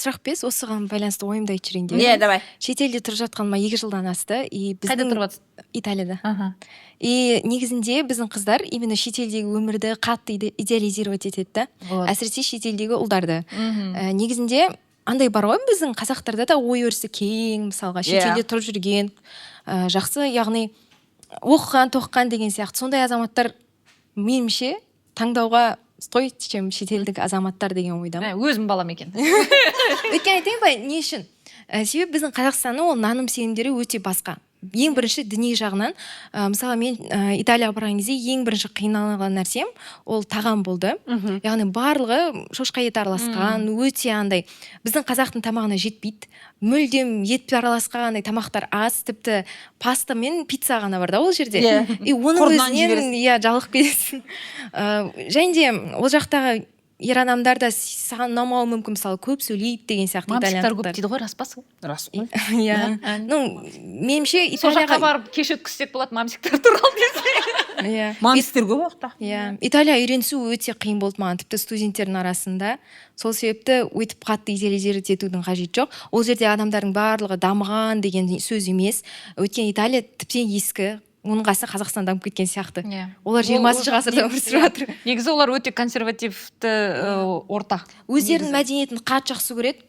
Сұрақ емес, осыған байланысты ойымды айтып жіберейін деп. Не, давай. Шетелде тұрып жатқаныма 2 жылдан асты. И Қайда біздің тұрып жатсың? Италияда. И негізінде біздің қыздар именно шетелдегі өмірді қатты идеализировать етеді да. Вот. Әсіресе шетелдегі ұлдарды. Негізінде андай бар ғой, біздің қазақтарда да ой өрісі кең, мысалға, шетелде тұрып жүрген, жақсы, яғни оқыған, тоқыған деген сияқты сондай азаматтар меніңше таңдауға стоит, чем шетелдік азаматтар деген ойдамын. Өзім балам екен. Өйткені айтайын ба, не үшін? Себебі біздің Қазақстанның ол наным сенімдері өте басқа. Ең бірінші діни жағынан, мысалы, мен Италияға барған кезде ең бірінші қиналған нәрсем ол тағам болды. Яғни барлығы шошқа еті араласқан, өте андай біздің қазақтың тамағына жетпейді. Мүлдем ет араласқан андай тамақтар аз, тіпті паста мен пицца ғана бар да ол жерде. И оның Құртынан өзінен, жібересің. иә, жалығып кетесің. Және де ол жақтағы ер адамдар да саған ұнамауы мүмкін, мысалы, көп сөйлейді деген сияқты. Мамсиктар көп Итальяндықтар. дейді ғой, рас па сол? Рас қой. Иә. Ну, меніңше, Сол жаққа Италияға барып кеш өткізсек болады мамсиктар туралы десе. Иә. Мамсиктер көп ол жақта. Иә, Италия үйренісу өте қиын болды маған, тіпті студенттердің арасында. Сол себепті өйтіп қатты идеализировать етудің қажеті жоқ. Ол жерде адамдардың барлығы дамыған деген сөз емес. Өйткені Италия тіптен ескі, оның қасында Қазақстан дамып кеткен сияқты. Олар 20-шы ғасырда өмір сүріп жатыр. Негізі олар өте консервативті орта. Өздерінің Негізі. мәдениетін қатты жақсы көреді.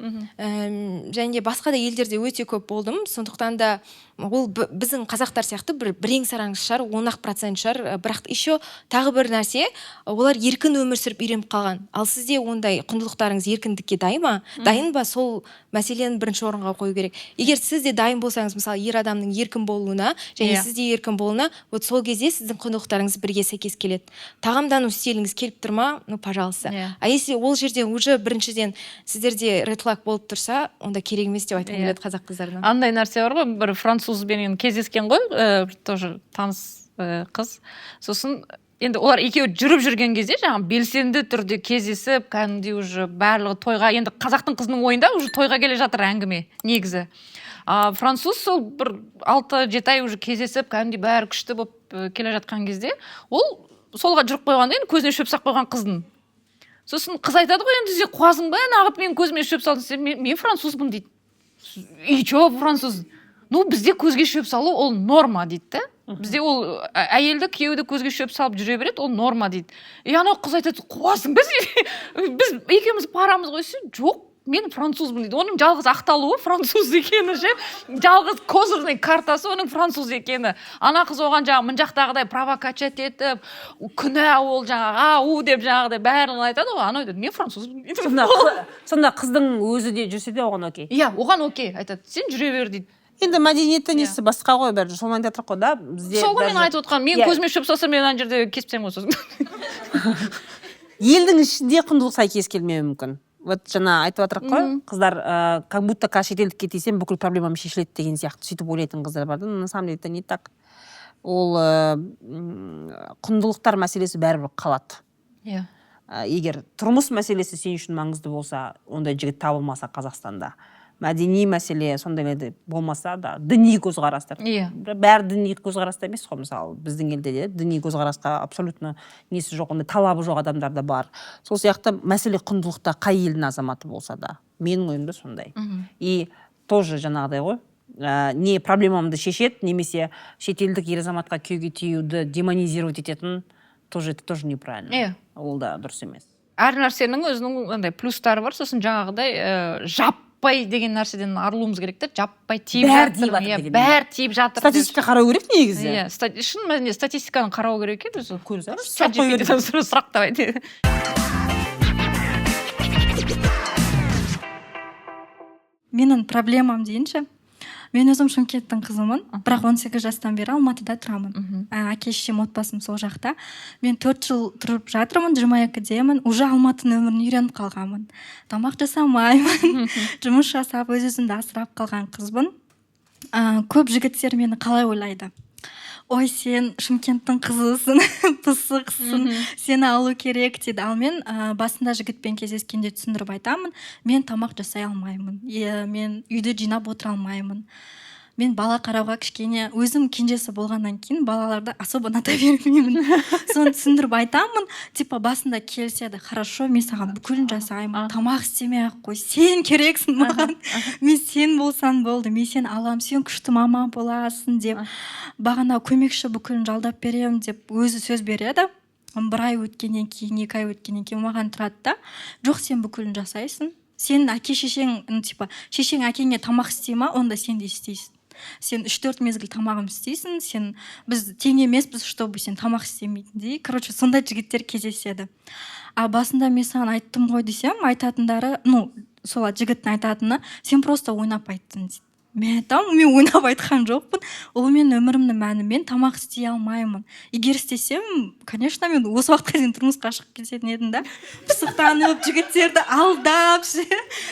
Және де басқа да елдерде өте көп болдым. Сондықтан да ол біздің қазақтар сияқты бір бірең сараң шығар, он ақ процент шығар. Бірақ еще тағы бір нәрсе, олар еркін өмір сүріп үйреніп қалған. Ал сізде ондай құндылықтарыңыз еркіндікке дайын ба? Дайын ба? Сол мәселені бірінші орынға қою керек. Егер сіз де дайын болсаңыз, мысалы, ер адамның еркін болуына және сіз де еркін болуына, вот сол кезде сіздің құндылықтарыңыз бірге сәйкес келеді. Тағамдану стиліңіз келіп тұр ма? Ну, пожалуйста. А если ол жерде уже біріншіден сіздерде red flag болып тұрса, онда керек емес деп айтқым келеді қазақ қыздарына. Андай нәрсе бар ғой, бір французбенен кездескен ғой, тоже таныс қыз. Сосын енді олар екеуі жүріп жүрген кезде жаңағы белсенді түрде кездесіп, кәдімгідей уже барлығы тойға, енді қазақтың қызының ойында уже тойға келе жатыр әңгіме негізі. А француз сол бір 6-7 ай уже кездесіп, кәдімгідей бәрі күшті болып келе жатқан кезде ол солға жүріп қойғанда енді көзіне шөп салып қойған қыздың. Сосын қыз айтады ғой, енді сен қуасың ба, неғып менің көзіме шөп салдың десе, мен французбын дейді. И чё француз? Ну, бізде көзге шөп салу ол норма дейді да. Бізде ол әйелді, күйеуді көзге шөп салып жүре береді, ол норма дейді. И анау қыз айтады, қуасың ба сен? Біз екеуміз парамыз ғой десе, жоқ, мен французбын дейді. Оның жалғыз ақталуы француз екені ше, жалғыз козырный картасы оның француз екені. Ана қыз оған жаңағы мына жақтағыдай права качать етіп, күнә ол жаңағы, ау деп жаңағыдай барлығын айтады ғой. Анау айтады, мен французбын дейді. Сонда қыздың өзі де жүрсе де оған окей. Иә, оған окей, айтады, сен жүре бер дейді. Енді мәдениетті несі басқа ғой, бәрі соны айтып жатырмық қой да, бізде Сол ғой мен даже айтып отқаным. Мен көзіме шөп салса, мен ана жерде кесіп тастаймын ғой сосын. Елдің ішінде құндылық сәйкес келмеуі мүмкін. Вот жаңа айтып жатырмық қой, қыздар, как будто қазір шетелдікке тисем бүкіл проблемам шешіледі деген сияқты сөйтіп ойлайтын қыздар бар да. Но на самом деле это не так. Ол құндылықтар мәселесі бәрібір қалады. Егер тұрмыс мәселесі сен үшін маңызды болса, ондай жігіт табылмаса Қазақстанда, мәдени мәселе сондайларды болмаса да, діни көзқарастар. Бәрі діни көзқараста емес қой, мысалы, біздің елде де діни көзқарасқа абсолютно несі жоқ, ондай талабы жоқ адамдар да бар. Сол сияқты мәселе құндылықта, қай елдің азаматы болса да, менің ойымда сондай. И тоже жаңағыдай ғой, не проблемамды шешеді, немесе шетелдік ер азаматқа күйеуге тиюді демонизировать ететін тоже, это тоже неправильно. Ол да дұрыс емес. Әр нәрсенің өзінің андай плюстары бар. Сосын жаңағыдай жаппай деген нәрседен арылуымыз керек та, жаппай тиіп Бәрі жатыр. тиіп жатыр Иә, деген. бәрі тиіп жатыр деп. Статистика қарау керек негізі. Иә, шын мәнінде статистиканы қарау керек екен өзі. Көре салыңыз, Чат сұрақ қоя GPT-ден сұрақ давайте. Менің проблемам дейінші, мен өзім Шымкенттің қызымын, бірақ 18 жастан бері Алматыда тұрамын. Әке шешем, отбасым сол жақта. Мен 4 жыл тұрып жатырмын, 22-демін, уже Алматының өмірін үйреніп қалғанмын. Тамақ жасамаймын, жұмыс жасап, өз өзімді асырап қалған қызбын. Көп жігіттер мені қалай ойлайды? Ой, сен Шымкенттің қызысың, пысықсың, сені алу керек дейді. Ал мен басында жігітпен кездескенде түсіндіріп айтамын, мен тамақ жасай алмаймын, мен үйді жинап отыра алмаймын. Мен бала қарауға кішкене, өзім кенжесі болғаннан кейін, балаларды особо ұната бермеймін. Соны түсіндіріп айтамын. Типа басында келіседі: «Хорошо, мен саған бүкілін жасаймын, тамақ істемей ақ қой, сен керексің маған, мен сен болсаң болды, мен сені аламын, сен күшті мама боласың», — деп, бағана көмекші бүкілін жалдап беремін деп өзі сөз береді. Бір ай өткеннен кейін, 2 ай өткеннен кейін маған тұрады да: «Жоқ, сен бүкілін жасайсың, сенің әке шешең, ну, типа шешең әкеңе тамақ істей ма, онда сен де істейсің, сен үш төрт мезгіл тамағын істейсің, сен, біз тең емеспіз, чтобы сен тамақ істемейтіндей». Короче, сондай жігіттер кездеседі. А басында «мен саған айттым ғой» десем, айтатындары, ну, сол жігіттің айтатыны: «Сен просто ойнап айттың», — дейді. Мен айтамын: «Мен ойнап айтқан жоқпын, ол менің өмірімнің мәні, мен тамақ істей алмаймын. Егер істесем, конечно, мен осы уақытқа дейін тұрмысқа шығып кететін едім да, пысықтанып, жігіттерді алдап ше,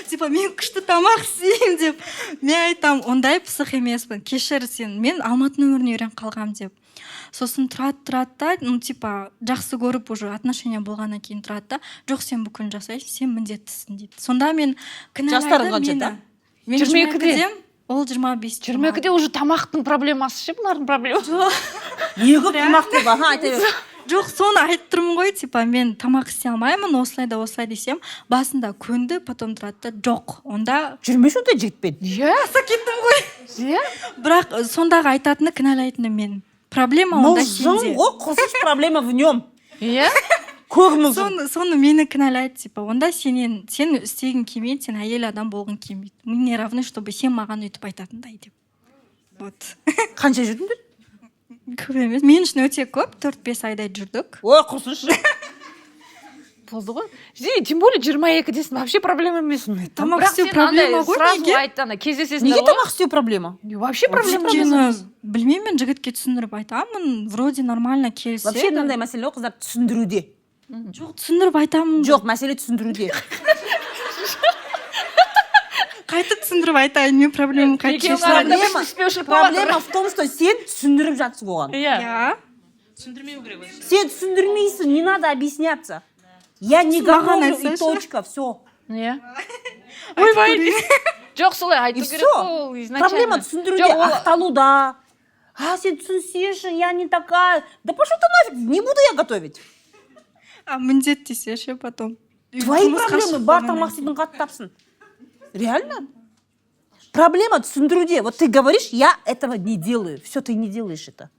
типа мен күшті тамақ істеймін деп». Мен айтамын: «Ондай пысық емеспін, кешір сен, мен Алматының өміріне үйреніп қалғанмын», — деп. Сосын тұрады, тұрады да, ну, типа жақсы көріп, уже отношения болғаннан кейін тұрады да: «Жоқ, сен бүкілін жасайсың, сен міндеттісің», — дейді. Сонда мен Жастарың кінәлайды қаншада? мені. Мен 22-де. 22-демін, ол 25-те. 22-де уже тамақтың проблемасы ше, бұлардың проблемасы. Не көп тамақ көп, аха, айта бер. Жоқ, соны айтып тұрмын ғой, типа мен тамақ істей алмаймын, осылай да осылай десем, басында көнді, потом тұрады да: «Жоқ, онда». Жүрмеші ондай жігітпен. Тастап кеттім ғой. Бірақ сондағы айтатыны, кінәлайтыны мен, проблема онда Мылжың сенде. ғой, құрсыншы, проблема в нем. Көк мылжың. Соны мені кінәлайды, типа онда сенен, сен істегің келмейді, сен әйел адам болғың келмейді, мы не равны, чтобы сен маған өйтіп айтатындай деп. Вот. Қанша жүрдіңдер? Көп емес, мен үшін өте көп, 4-5 айдай жүрдік. Ой, құрсыншы. Болды ғой. Тем более 22-десің, вообще проблема емес. Тамақ Бірақ істеу сен андай проблема ғой, сразу неге? айт, ана кездесесіңдер Неге ғой. тамақ істеу проблема? Вообще проблема Өйткені емес. білмеймін, мен жігітке түсіндіріп айтамын, вроде нормально келіседі. Вообще мынандай мәселе ғой, қыздар, түсіндіруде. Жоқ, түсіндіріп айтамын ғой. Жоқ, мәселе түсіндіруде. Қайтып түсіндіріп айтайын, мен проблемамды қайтып Екеуің шешемін. арасында бір түспеушілік болып жатыр. Проблема в том, что сен түсіндіріп жатсың оған. Иә. Түсіндірмеу керек өзі. Сен түсіндірмейсің, не надо объясняться: «Я не Маған готовлю», и айтсайшы. точка, все. Иә, ойбай, жоқ, солай айту И керек все. қой ол изначально. Проблема түсіндіруде, Жоқ, ол- ақталуда. «А сен түсінсеші, я не такая». Да пошел ты нафиг, не буду я готовить. А міндет десе ше потом? Твои Тұрмысқа проблемы. шығып Бар, болғаннан тамақ кейін. істейтін қатын тапсын. Реально, проблема түсіндіруде. Вот ты говоришь: «Я этого не делаю», все, ты не делаешь это.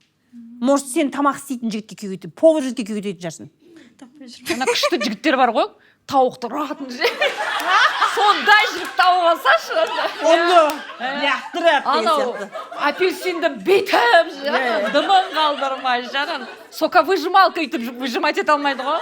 Может, сен тамақ істейтін жігітке күйеуге кетіп, повар жігітке күйеуге кететін шығарсың. Таппай жүрмін. Ана күшті жігіттер бар ғой, тауықты ұратын ше, сондай жігіт тауып алсашы анда. Оны лақтырады деген Анау сияқты. апельсинді бүйтіп ше, ана дымын қалдырмай ше, ана соковыжималка өйтіп выжимать ете алмайды ғой,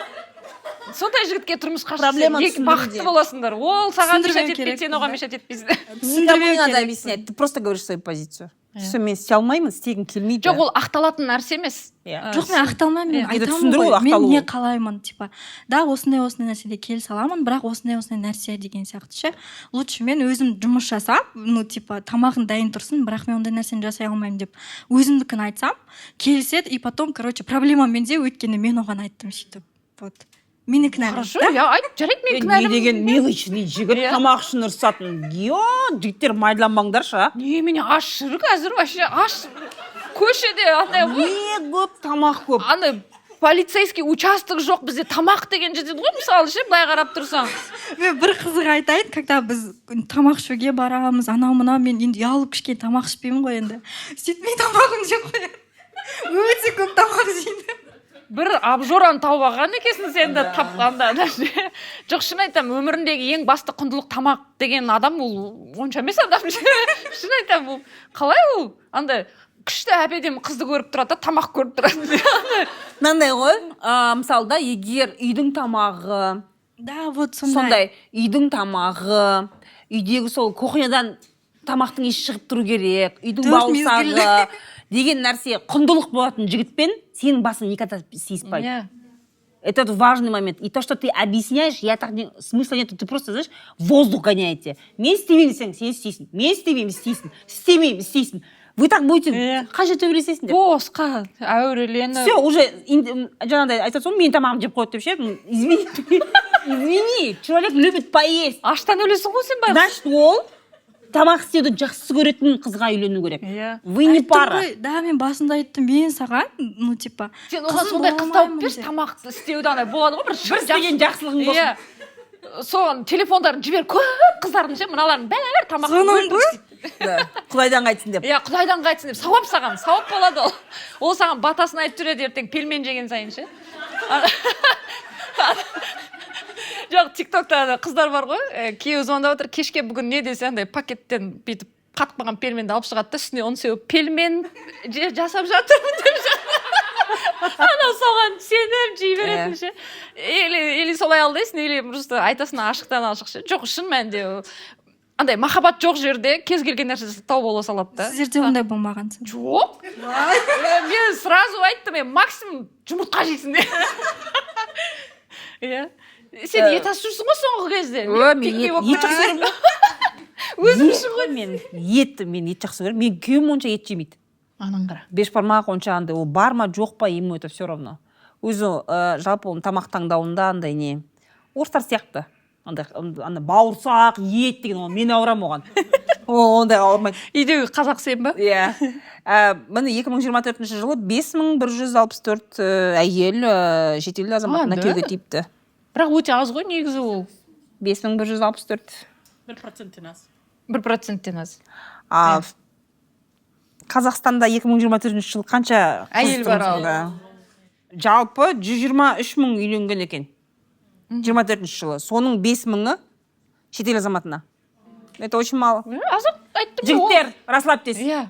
сондай жігітке тұрмысқа шықсаң, Проблема екі түсіндіруде. бақытты боласыңдар. Ол саған Түсіндірмеу мешать етпейді, керек сен оған да. мешать етпейсің. Никому Түсіндірмеу не надо керек. объяснять, ты просто говоришь свою позицию. Все: мен істей алмаймын, істегім келмейді. Жоқ, ол ақталатын нәрсе емес. Жоқ, мен ақталмаймын, мен Енді айтамын түсіндіру ғой ол, мен ақталу не ол. қалаймын, типа да, осындай осындай нәрседе келісе аламын, бірақ осындай осындай нәрсе деген сияқты ше. Лучше мен өзім жұмыс жасап, ну, типа тамағың дайын тұрсын, бірақ мен ондай нәрсені жасай алмаймын деп өзімдікін айтсам, келіседі. И потом, короче, проблема менде, өйткені мен оған айттым сөйтіп. Вот мені кінәлайды Хорошо, да. иә, айт, жарайды, мен Не кінәлімін. деген мелочный жігіт, тамақ үшін ұрысатын. Е, жігіттер, майдаланбаңдаршы, а. Немене, аш жүр қазір, вообще аш көшеде андай ғой. Не көп, тамақ көп. Андай полицейский участок жоқ бізде, тамақ деген жетеді ғой, мысалы ше, былай қарап тұрсаң. Мен бір қызық айтайын. Когда біз тамақ ішуге барамыз, анау мынау, мен енді ұялып кішкене тамақ ішпеймін ғой енді. Сөйтіп мен тамағын жеп қоямын, өте көп тамақ жейді. Бір обжораны тауып алған екенсің сен де тапқанда даже. Жоқ, шын айтамын, өміріндегі ең басты құндылық тамақ деген адам ол онша емес адам. Шын айтамын, ол қалай, ол андай күшті әп әдемі қызды көріп тұрады да, тамақ көріп тұрады. Мынандай ғой, мысалы да, егер үйдің тамағы Да, вот сондай. Сондай үйдің тамағы, үйдегі сол кухнядан тамақтың иісі шығып тұру керек, үйдің Төрт бауырсағы деген нәрсе құндылық болатын жігітпен сенің басың никогда сыйыспайды. Это важный момент. И то, что ты объясняешь, я так не, смысла нет, ты просто, знаешь, воздух гоняете. «Мен істемеймін» десең, сен істейсің. «Мен істемеймін», істейсің. «Істемеймін», істейсің. Вы так будете қанша төбелесесіңдер? Босқа әуреленіп. Все, уже жаңағыдай айтады ғой, менің тамағымды жеп қояды деп ше. Извини, извини, человек любит поесть. Аштан өлесің ғой сен, байғұс. Значит, ол Тамақ істеуді жақсы көретін қызға үйлену керек. Иә. Вы не Айттым пара. ғой, да, мен басында айттым, мен саған, ну, типа, Сен оған қызым сондай бола қыз тауып алмаймын берші, деп. тамақ істеуді, андай болады ғой, бір Бір істеген жақсылығың болсын. Иә, соған телефондарын жібер көп қыздардың ше, мыналардың бәрі тамақ. Соның ғой. Да. Құдайдан қайтсын деп. Иә, құдайдан қайтсын деп. Сауап саған, сауап болады ол. Ол саған батасын айтып жүреді ертең пельмен жеген сайын ше. Жоқ, Тик Токта ана қыздар бар ғой, күйеуі звондап отыр кешке, бүгін не десе, андай пакеттен бүйтіп қатып қалған пельменді алып шығады да, үстіне ұн сеуіп, пельмен жасап жатырмын деп. Анау соған сеніп жей беретін ше. Или солай алдайсың, или просто айтасың ашықтан ашық ше. Жоқ, шын мәнінде андай махаббат жоқ жерде кез келген нәрсе сылтау бола салады да. Сіздерде ондай болмаған? Жоқ, мен сразу айттым, мен максимум жұмыртқа жейсің деп. Иә, сен ет асып жүрсің ғой соңғы кезде. Ө, мен ет жақсы көремін. Өзім үшін ғой. Мен ет жақсы көремін. Менің күйеуім онша ет жемейді. Анан қара. Бешбармақ онша андай, ол бар ма, жоқ па, ему это все равно. Өзі жалпы оның тамақ таңдауында андай не, орыстар сияқты андай, андай бауырсақ, ет деген, ол мен ауырамын оған, ол ондайға ауырмайды. Үйдегі қазақ сен ба? Иә. Міне, 2024 жылы 5164 әйел шетел азаматына А, да? күйеуге тиіпті. Бірақ өте аз ғой негізі ол. 5164. 1%-тен аз. 1%-тен аз. А Қазақстанда 2024 жылы қанша қыз Әйел бар ал? тұрмысында? Жалпы 123 мың үйленген екен 24 жылы, соның 5 мыңы шетел азаматына. Это очень мало. Аз ақ айттым ғой ол. Жігіттер, расслабьтесь. Иә,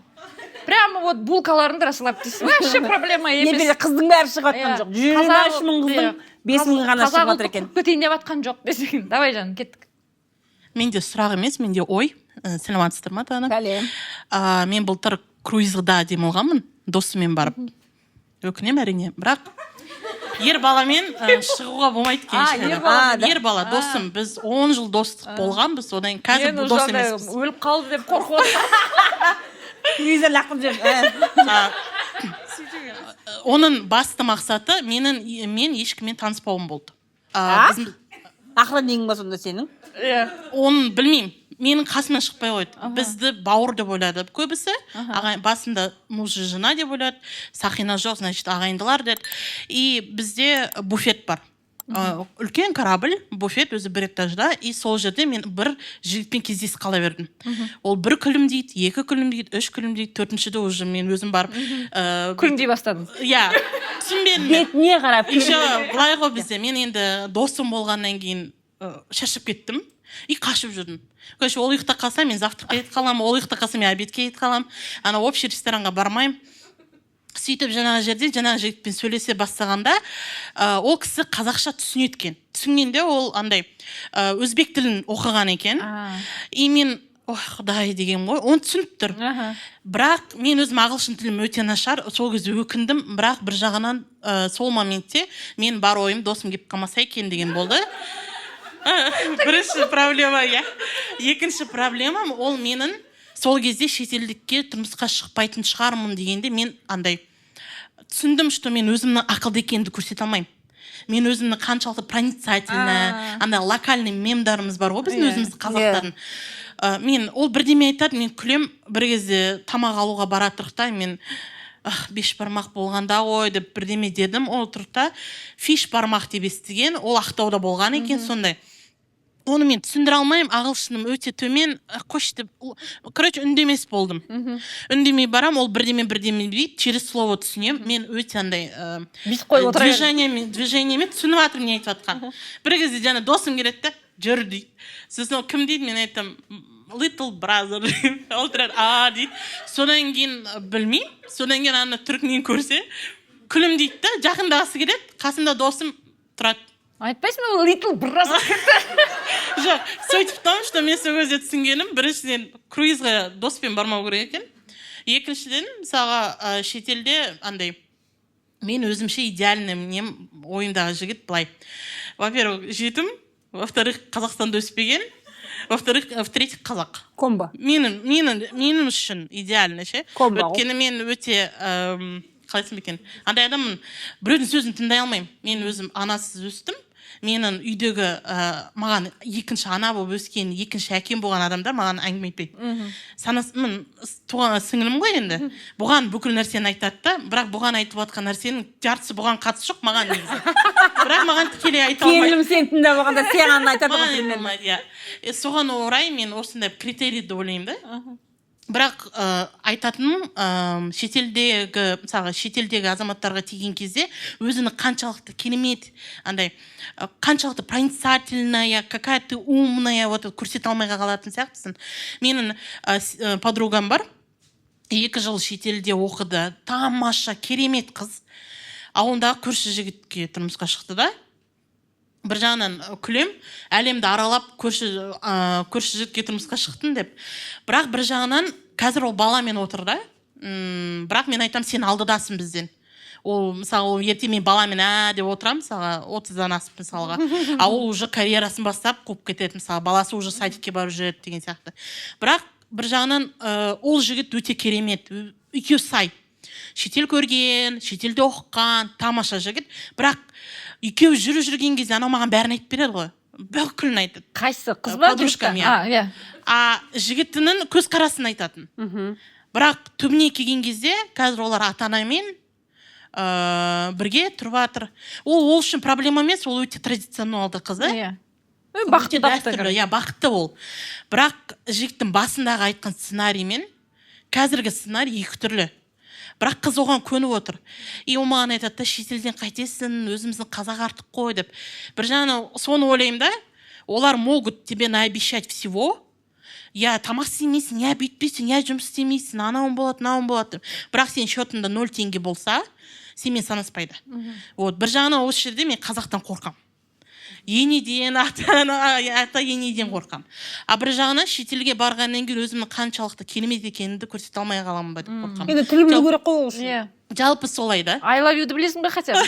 прямо вот булкаларыңды расслабьтесь, вообще проблема Не емес. Қыздың бәрі шығып жатқан Иә. жоқ. 123 мың қыздың 5 мыңы ғана Қазақ шығып жатыр ұлты екен. құрып кетейін деп жатқан жоқ десең. Давай, жаным, кеттік. Менде сұрақ емес, менде ой. Сәлеметсіздер ма, Тана? Сәлем. Мен былтыр круизда демалғанмын досыммен барып. Өкінемін, әрине, бірақ ер баламен шығуға болмайды екен А, ешқайда. ер бала. А, да. Ер бала досым, біз 10 жыл достық болғанбыз, одан кейін қазір Мен дос уже андай емеспіз. өліп қалды деп қорқып отырмын. Телевизор лақтырып жібер. Оның басты мақсаты менің, мен ешкіммен таныспауым болды. А? Охраннигің ба сонда сенің? Иә. Оны білмеймін, менің қасымнан шықпай қойды. Бізді бауыр деп ойлады көбісі, ағайын, басында муж и жена деп ойлады. Сақина жоқ, значит, ағайындылар деді. И бізде буфет бар. Үлкен корабль, буфет өзі бір этажда, и сол жерде мен бір жігітпен кездесіп қала бердім. Ол бір күлімдейді, екі күлімдейді, үш күлімдейді, төртіншіде уже мен өзім барып Күлімдей бастадың. Иә, түсінбедім мен. Бетіне қарап. Еще былай ғой бізде, мен енді досым болғаннан кейін шаршап кеттім и қашып жүрдім. Короче, ол ұйықтап қалса, мен завтракқа кетіп қаламын, ол ұйықтап қалса, мен обедке кетіп қаламын, ана общий ресторанға бармаймын. Сөйтіп жаңағы жерде жаңағы жігітпен сөйлесе бастағанда, ол кісі қазақша түсінеді екен. Түсінгенде, ол андай өзбек тілін оқыған екен. И мен: «Ой, құдай», – деген ғой, оны түсініп тұр. Бірақ мен өзім ағылшын тілім өте нашар, сол кезде өкіндім. Бірақ бір жағынан сол моментте мен бар ойым досым келіп қалмаса екен деген болды. Бірінші проблема, иә. Екінші проблемам ол менің сол кезде шетелдікке тұрмысқа шықпайтын шығармын дегенде, мен андай түсіндім, что мен өзімнің ақылды екенімді көрсете алмаймын. Мен өзімнің қаншалықты проницательный, андай локальный мемдарымыз бар ғой біздің, өзіміздің қазақтардың. Мен ол бірдеме айтады, мен күлем. Бір кезде тамақ алуға бара тұрдық та, мен: «Ах, бешбармақ болғанда ғой», – деп бірдеме дедім. Ол тұрды да, фиш бармақ деп естіген, ол Ақтауда болған екен сондай. Оны мен түсіндіре алмаймын, ағылшыным өте төмен. Қойшы деп, короче, үндемес болдым. Үндемей барам, ол бірдеме бірдеме дейді, через слово түсінемін. Мен өте андай Бүйтіп қойып отыра бердің. движениемен түсініп жатырмын не айтып жатқанын. Бір кезде жаңа досым келеді да, «Жүр», – дейді. Сосын ол: «Кім?» – дейді. Мен айтамын: «Little brother». Ол тұрады: «А», – дейді. Содан кейін білмеймін, содан кейін ана түркмен көрсе, күлімдейді да, жақындағысы келеді, қасымда досым тұрады. Айтпайсың ба, little brother? Жоқ, сөйтіп том, что мен сол кезде түсінгенім: біріншіден, круизға доспен бармау керек екен, екіншіден, мысалға, шетелде андай мен өзімше идеальный нем, ойымдағы жігіт былай: во первых, жетім, во вторых, Қазақстанда өспеген, во вторых, в третьих, қазақ. Комбо. Менің үшін идеально ше. Комбо ғой. Өйткені мен өте қалай айтсам екен, андай адаммын, біреудің сөзін тыңдай алмаймын. Мен өзім анасыз өстім. Менің үйдегі маған екінші ана болып өскен, екінші әкем болған адамдар маған әңгіме айтпайды. Санас, туған сіңілім ғой енді, бұған бүкіл нәрсені айтады да, бірақ бұған айтып жатқан нәрсенің жартысы бұған қатысы жоқ маған негізі, бірақ маған тікелей айта алмайды. Келінім сені тыңдап алғанда, саған айтады Маған ғой айта примерно. алмайды, иә. Соған орай мен осындай критерийді ойлаймын да. Бірақ айтатыным, шетелдегі, мысалға, шетелдегі азаматтарға тиген кезде өзінің қаншалықты керемет, андай қаншалықты проницательная, какая ты умная, вот это көрсете алмай қалатын сияқтысың. Менің подругам бар, 2 жыл шетелде оқыды, тамаша, керемет қыз, ауылындағы көрші жігітке тұрмысқа шықты да. Бір жағынан күлем, әлемді аралап көрші жігітке тұрмысқа шықтың деп. Бірақ бір жағынан қазір ол баламен отыр да. Бірақ мен айтамын, сен алдыдасың бізден. Ол, мысалы, ол ертең мен баламен деп отырамын, мысалға, 30-дан асып, мысалға, а ол уже карьерасын бастап қуып кетеді, мысалы, баласы уже садикке барып жүреді деген сияқты. Бірақ бір жағынан ол жігіт өте керемет, екеуі сай, шетел көрген, шетелде оқыған, тамаша жігіт. Бірақ екеуі жүріп жүрген кезде анау маған бәрін айтып береді ғой, бүкілін айтады. Қайсы, қыз ба, жігіт Подружкам, па? Иә. А, иә. А жігітінің көзқарасын айтатын. Бірақ түбіне келген кезде қазір олар ата анамен бірге тұрып жатыр. Ол үшін проблема емес, ол өте традиционалды қыз да. Иә, бақытты Өте тапты. дәстүрлі, иә, бақытты ол. Бірақ жігіттің басындағы айтқан сценарий мен қазіргі сценарий екі түрлі, бірақ қыз оған көніп отыр. И ол маған айтады да, шетелден қайтесің, өзіміздің қазақ артық қой деп. Бір жағынан соны ойлаймын да, олар могут тебе наобещать всего: иә, тамақ істемейсің, иә, бүйтпейсің, иә, жұмыс істемейсің, анауың болады, мынауың болады деп. Бірақ сенің счетыңда 0 теңге болса, сенімен санаспайды. Вот бір жағынан осы жерде мен қазақтан қорқамын, енеден, ата ана, ата енеден қорқамын. А бір жағынан шетелге барғаннан кейін өзімнің қаншалықты керемет екенімді көрсете алмай қаламын ба деп қорқамын. Енді тіл білу керек қой ол үшін. Иә. Жалпы солай да. I love you-ді білесің бе хотя бы?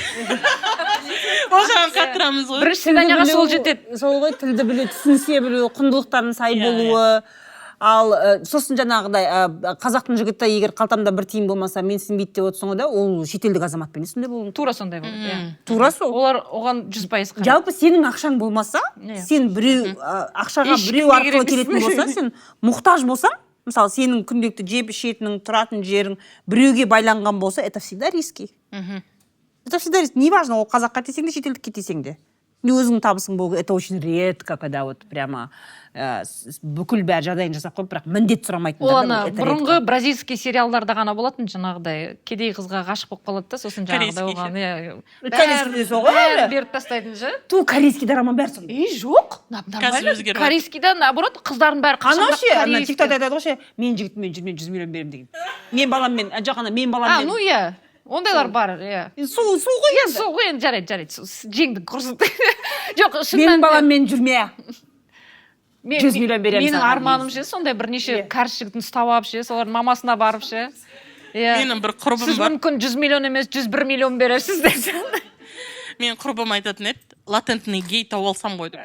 Ол жағын қатырамыз ғой. Бірінші свиданияға Тілді сол білу- жетеді. Сол ғой, тілді білу, түсінісе білу, құндылықтардың сай болуы. Ал сосын жаңағыдай қазақтың жігіті егер қалтамда бір тиын болмаса, менсінбейді деп отырсың ғой да, ол шетелдік азаматпен де сондай болуы мүмкін. Тура сондай болады, иә. Тура сол. Олар оған 100% қарайды. Жалпы сенің ақшаң болмаса, сен біреу ақшаға Ешкімге біреу арқылы керек келетін емессің. болса, сен мұқтаж болсаң, мысалы, сенің күнделікті жеп ішетінің, тұратын жерің біреуге байланған болса, это всегда риски. Это всегда риск, неважно, ол қазаққа тисең де, шетелдікке тисең де. Не өзіңнің табысың болу, это очень редко, когда вот прямо бүкіл бәрі жағдайын жасап қойып, бірақ міндет сұрамайтындар Ол да, ана это бұрынғы редко. бразильский сериалдарда ғана болатын, жаңағыдай кедей қызға ғашық болып қалады да, сосын жаңағыдай Корейский. оған, иә, Корейский де сол ғой бәрін әлі. беріп тастайтын ше. Ту, корейский дорама бәрі сондай. Ей, жоқ, нормально. Өзгеріп жатыр. Корейскийда наоборот қыздардың бәрі Анау қашанрақ ше, ана корейский. Тиктокта айтады ғой ше, мен жігітіммен жүрмін, 100 миллион беремін деген, мен баламмен, а, жоқ, ана мен А, баламмен. ну иә, ондайлар бар, иә. Сол, сол ғой Иә, енді. сол ғой енді, жарайды, жарайды, жеңдің, құрсын. Жоқ, шын Менің мәнінде баламмен жүрме, 100 миллион беремін менің саған. арманым ше, сондай бірнеше кәріс жігітін ұстап алып ше, солардың мамасына барып ше, иә, Менің бір құрбым сіз бар. мүмкін 100 миллион емес, 101 миллион берерсіз деп. Менің құрбым айтатын еді, латентный гей тауып алсам ғой деп.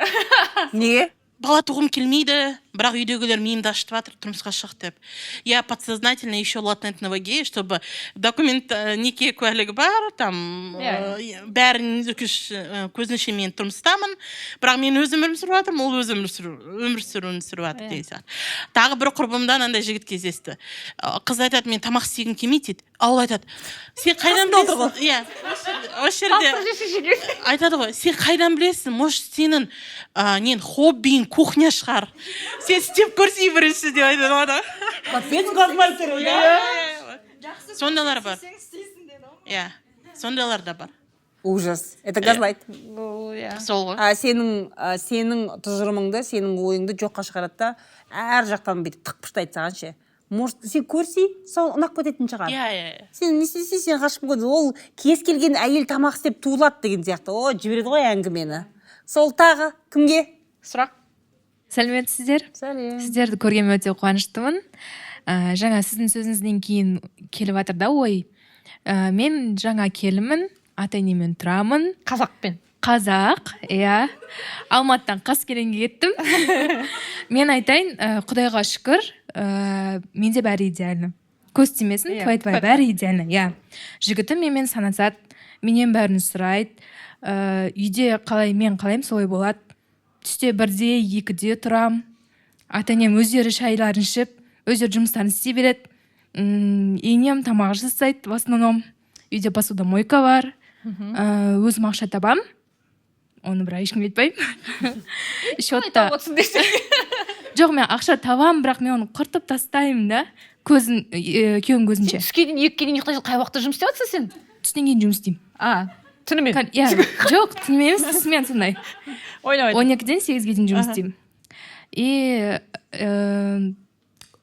Неге? Бала туғым келмейді, бірақ үйдегілер миымды ашытып жатыр, тұрмысқа шық деп. Я подсознательно ищу латентного гея, чтобы документ, неке куәлігі бар там, бәрін көзінше мен тұрмыстамын, бірақ мен өзім өмір сүріп жатырмын, ол өзі өмір сүруін сүріп жатыр деген сияқты. Тағы бір құрбымда андай жігіт кездесті. Қыз айтады, мен тамақ істегім келмейді дейді. А ол айтады, сен қайдан білесің? Иә, осы жерде айтады ғой, сен қайдан білесің, может, сенің нең, хоббиің кухня шығар, сен істеп көрсей бірінші деп айтады ғой да. Капец, газлайтер. Иә, сондайлар бар, иә, сондайлар да бар. Ужас, это газлайт. Бұл, иә. Сол ғой. А сенің тұжырымыңды, сенің ойыңды жоққа шығарады да, әр жақтан бүйтіп тықпыштайды саған ше. Может, сен көрсей, сол ұнап кететін шығар. иә иә иә. Сен не істесең, сен ғашық болып, ол кез келген әйел тамақ істеп туылады деген сияқты, о, жібереді ғой әңгімені. Сол, тағы кімге Сұрақ. Сәлеметсіздер! Сәлем. Сіздерді көргеніме өте қуаныштымын. Жаңа сіздің сөзіңізден кейін келіп жатыр да ой. Мен жаңа келінмін, ата енеммен тұрамын. Қазақпен. Қазақ, иә. Алматыдан Қаскелеңге кеттім. Мен айтайын, құдайға шүкір, менде бәрі идеально, көз тимесін. Иә, Тфай, тфай, бәрі идеально, иә. Жігітім менімен санасады, менен бәрін сұрайды. Үйде қалай мен қалаймын, солай болады. Түсте 1-де, 2-де тұрам. Ата енем өздері шайларын ішіп, өздері жұмыстарын істей береді. Енем тамақ жасайды в основном. Үйде посудомойка бар. Өзім ақша табам, оны бірақ ешкімге айтпаймын счетта. Отырсың десең. Жоқ, мен ақша табамын, бірақ мен оны құртып тастаймын да, көзін, күйеуім көзінше. Сен түске дейін, 2-ге дейін ұйықтайсың. Қай уақытта жұмыс істеп жатрсың сен? Түстен кейін жұмыс істеймін. А, түнімен? Иә, жоқ, түнімен емес, түсімен сондай. Ойнамайды. 12-ден 8-ге дейін жұмыс істеймін. И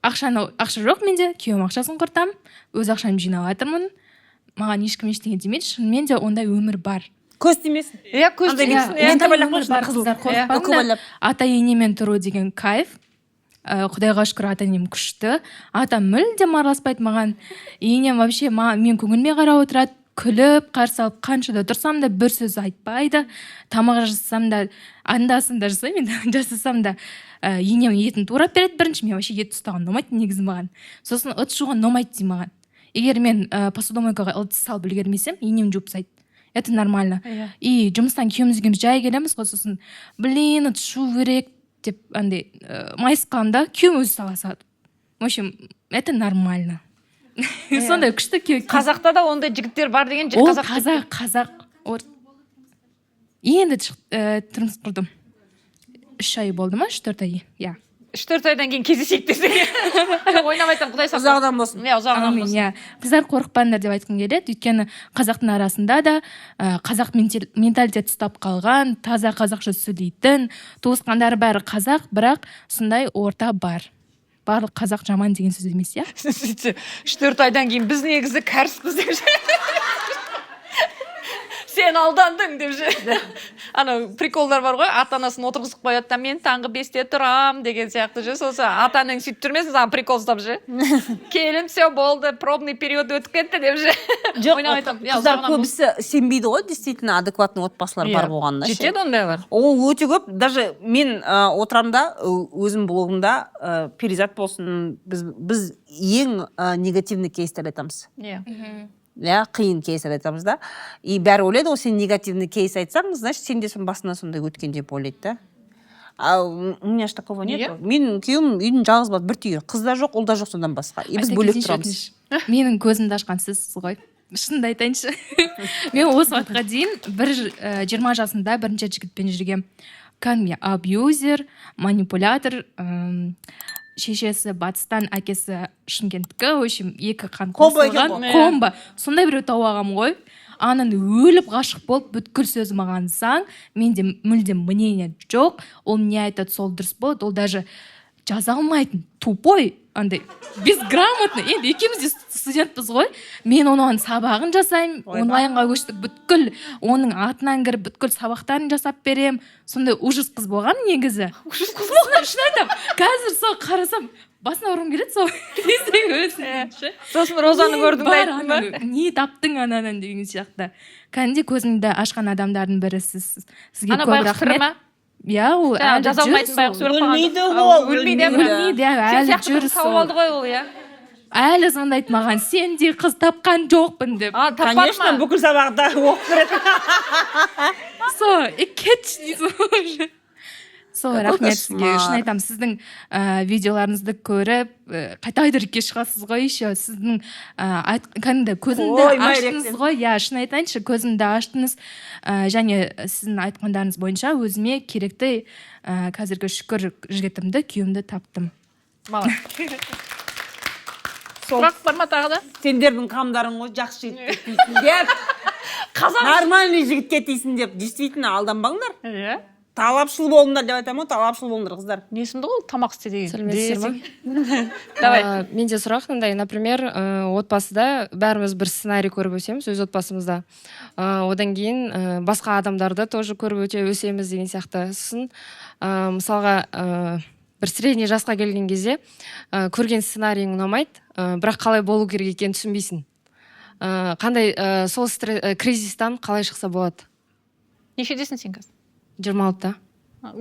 ақшаны, ақша жоқ менде, күйеуім ақшасын құртамын, өз ақшамды жинап жатырмын. Маған ешкім ештеңе демейді. Шынымен де ондай өмір бар. Көз тимесін. Иә, көз Андай тимесін, лента иә. Ондай байлап өмір қойшы, бар, қызыл. қыздар, Үкі қорықпаңдар. байлап. Ата енемен тұру деген кайф. Құдайға шүкір, ата енем күшті. Атам мүлдем араласпайды маған. Енем вообще маған, мен көңіліме қарап отырады, күліп қарсы алып, қаншада тұрсам да бір сөз айтпайды. Тамақ жасасам да, анда санда жасаймын енді, жасасам да, енем етін турап береді бірінші. Мен вообще ет ұстаған ұнамайды негізі маған. Сосын ыдыс жуған ұнамайды деймін маған. Егер мен посудомойкаға ыдыс салып үлгермесем, енем жуып тастайды, это нормально. И жұмыстан күйеуіміз екеуміз жай келеміз ғой, сосын блин, ыдыс жуу керек деп андай майысып қаламын да, күйеуім өзі сала салады. В общем, это нормально. Сондай күшті күйеу. Қазақта да ондай жігіттер бар деген. Ол Қазақ. Қазақ, қазақ. Енді тұрмыс құрдым, 3 ай болды ма, 3-4 ай, иә. 3-4 айдан кейін кездесейік десең, ойнап айтамын, құдай сақтасын. Ұзағынан болсын. Иә, ұзағынан Әумин. болсын. Иә, қыздар, қорықпаңдар деп айтқым келеді, өйткені қазақтың арасында да қазақ менталитет ұстап қалған, таза қазақша сөйлейтін, туысқандары бәрі қазақ, бірақ сондай орта бар. Барлық қазақ жаман деген сөз емес, иә. Сөйтсе, 3-4 айдан кейін біз негізі кәріспіз деп ше, сен алдандың деп ше. Анау приколдар бар ғой, ата анасын отырғызып қояды да, мен таңғы 5-те тұрамын деген сияқты ше. Сосын ата анаң сөйтіп жүрмесін, саған прикол ұстап ше, келін, все, болды, пробный период өтіп кетті деп ше. Жоқ, Ойнап айтамын. Иә, қыздар ұзағынан көбісі сенбейді ғой, действительно адекватный отбасылар бар Иә. болғанына ше. Жетеді ондайлар. Ол өте көп. Даже мен отырамын да, өзім блогымда, Перизат болсын, біз ең негативный кейстер айтамыз. Иә, қиын кейстер айтамыз да. И бәрі ойлайды ғой, сен негативный кейс айтсаң, значит, сен де басынан сондай өткен деп ойлайды да. А у меня же такого нет. Неге? Менің күйеуім үйдің жалғыз баласы, бір түйір қыз да жоқ, ұл да жоқ содан басқа, и біз Айта бөлек кетейінші, тұрамыз. өтініш. Менің көзімді ашқан сізсіз ғой, шынымды айтайыншы. Мен осы уақытқа дейін бір 20 жасымда бірінші жігітпен жүргем. Кәдімгі абьюзер, манипулятор, шешесі батыстан, әкесі шымкенттікі, в общем, екі қан Комбо екен қосылған. ғой. Комбо. Сондай біреу тауып алғанмын ғой. Анан өліп ғашық болып, бүткіл сөзі маған заң, менде мүлдем мнение жоқ, ол не айтады, сол дұрыс болады. Ол даже жаза алмайтын, тупой, андай безграмотный. Енді екеуміз де студентпіз ғой, мен оның сабағын жасаймын. Ойбай. Онлайнға көштік, бүткіл оның атынан кіріп, бүткіл сабақтарын жасап беремін. Сондай ужас қыз болғанмын негізі. Ужас қыз. Шын айтамын, қазір сол қарасам, басына ұрғым келеді сол кезде өзімнің ше. Сосын Розаны көрдің да Бар айттың ба? Ананы, не таптың анадан деген сияқты. Кәдімгідей көзімді ашқан адамдардың бірі сіз. Сізге Ана көп байғұс тірі рахмет. ма? Иә, ол Жаңағы әлі жаза жүр алмайтын сол. байғұс өліп қалған. Өлмейді А, ол, өлмейді, иә, өлмейді. бірақ. Өлмейді, иә, Сен әлі сияқты жүр қыз тауып сол. алды ғой ол, иә. Әлі звондайды маған, сендей қыз тапқан жоқпын деп. А, таппады Конечно, ма? бүкіл сабақты оқып береді. Сол и кетші дейсің ғой уже. Сол, Какой рахмет сізге, кошмар. шын айтамын. Сіздің видеоларыңызды көріп, қайта қайта шығасыз ғой еще. Сіздің кәдімгі көзімді Ой, аштыңыз Майректен. ғой, иә. Шын айтайыншы, көзімді аштыңыз. Және сіздің айтқандарыңыз бойынша өзіме керекті, қазіргі, шүкір, жігітімді, күйеуімді таптым. Молодец. Сол Сұрақ бар ма тағы да? Сендердің қамдарың ғой, жақсы жігітке тисін деп, Қазақ. нормальный жігітке тисін деп. Действительно, алданбаңдар, талапшыл болыңдар деп айтамын ғой, талапшыл болыңдар, қыздар. Не сұмдық ол, тамақ істе деген. Сәлеметсіздер ма? Давай. Менде сұрақ мындай: например, отбасыда бәріміз бір сценарий көріп өсеміз өз отбасымызда. Одан кейін басқа адамдарды тоже көріп өте өсеміз деген сияқты. Сосын мысалға, бір средний жасқа келген кезде көрген сценарийің ұнамайды, бірақ қалай болу керек екенін түсінбейсің. Қандай сол кризистан қалай шықса болады? Нешедесің сен қазір? 26-та.